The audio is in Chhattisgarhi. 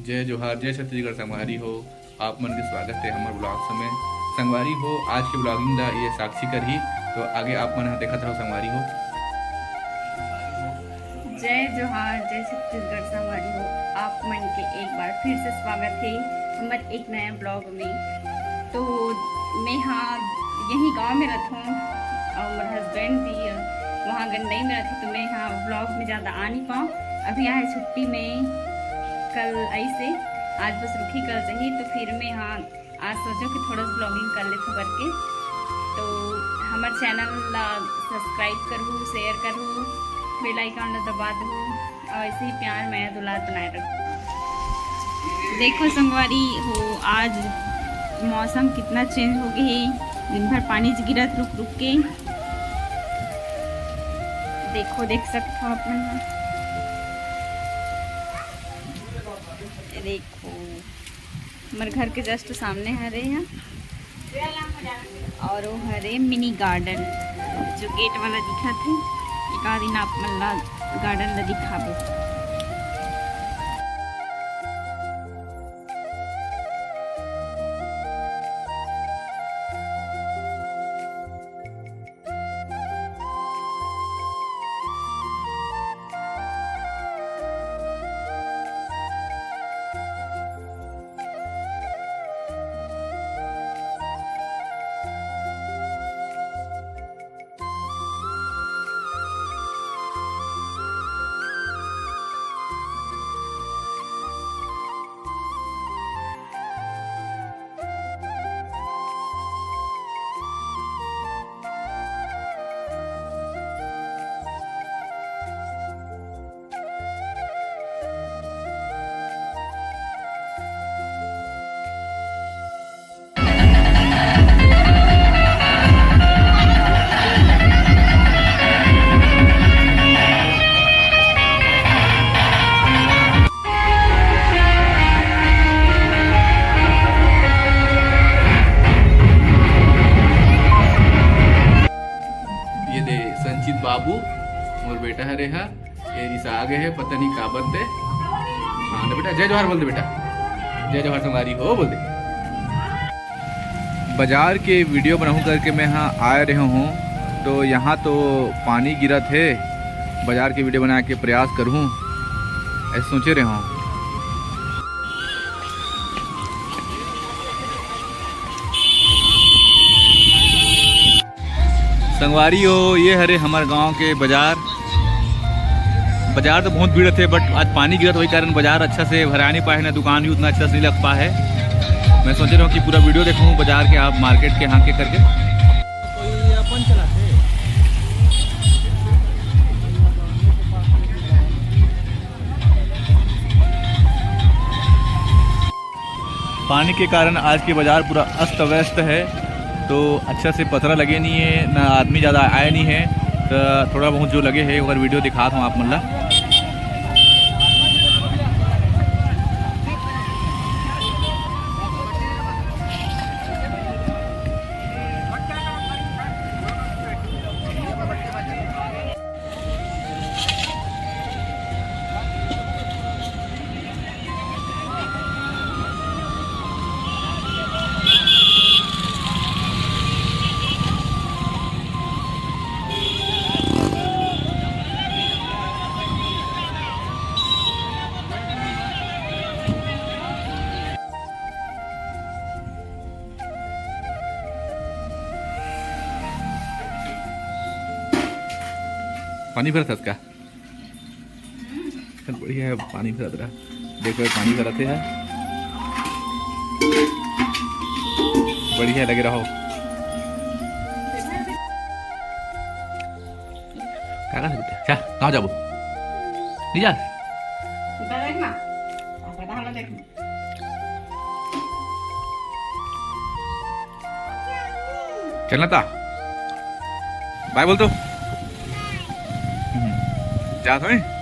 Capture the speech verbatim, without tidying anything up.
जय जोहार, जय छत्तीसगढ़ संगवारी हो, आप मन के स्वागत है हमर vlogs में। संगवारी हो, आज के vlogging ला ये साक्षी करही, तो आगे आप मन ह देखत रहो संगवारी हो। जय जोहार, जय छत्तीसगढ़ संगवारी हो, आप मन के एक बार फिर से स्वागत है हमर एक नया vlog में। तो मैं हाँ यही गांव में रहत हूँ और मोर husband भी वहाँ गंडई में रहते, तो मैं यहाँ vlog में ज़्यादा आ नहीं पाऊँ। अभी यहाँ छुट्टी में कल आई से, आज बस रुकी, कल जाही, तो फिर मैं यहाँ आज सोचो कि थोड़ा vlogging कर लेथो करके। तो हमर channel ला subscribe करू, share करू, bell icon ला दबा दू और ऐसे ही प्यार मया दुलार बनाए रखू। देखो संगवारी हो, आज मौसम कितना change हो गए है, दिन भर पानी गिरत रुक रुक के। देखो, देख सकते हो आप मन, देखो हमर घर के just सामने हरे है और वो हरे mini garden जो gate वाला दिखत है। एक आध दिन आप मन ला garden ला दिखाबो। ये दे संचित बाबू, मोर बेटा हरे हा, ये रिसा आ गए है, पता नहीं काबर ते। हाँ ना बेटा, जय जोहार बोल दे बेटा, जय जोहार संगवारी हो बोल दे। बाजार के video बनाऊँ करके मैं यहाँ आए रहे हूँ, तो यहाँ तो पानी गिरत है। बाजार के video बनाए के प्रयास करूँ, ऐसे सोचे रहे हूँ। संगवारी हो, ये हरे हमर गांव के बाजार। बाजार तो बहुत भीड़ थे, but आज पानी गिरत होई कारण बाजार अच्छा से भरा नहीं पाए है, ना दुकान भी उतना अच्छा से नहीं लग पाए है। मैं सोच रहा हूँ कि पूरा video देखूँ बाजार के, आप market के यहाँ के करके। पानी के कारण आज के बाजार पूरा अस्त व्यस्त है, तो अच्छा से पथरा लगे नहीं है, ना आदमी ज़्यादा आए नहीं है, तो थोड़ा बहुत जो लगे है अगर video दिखात हूँ आप मन ला। पानी भरत हस का? चल, बढ़िया है, पानी भरत रहा। देखो, ये पानी भरत है, बढ़िया लगे रहो। का करत बेटा? जा, कहाँ जाबो? नहीं जा। चलना था। Bye बोल तो। हम्म, जा तो।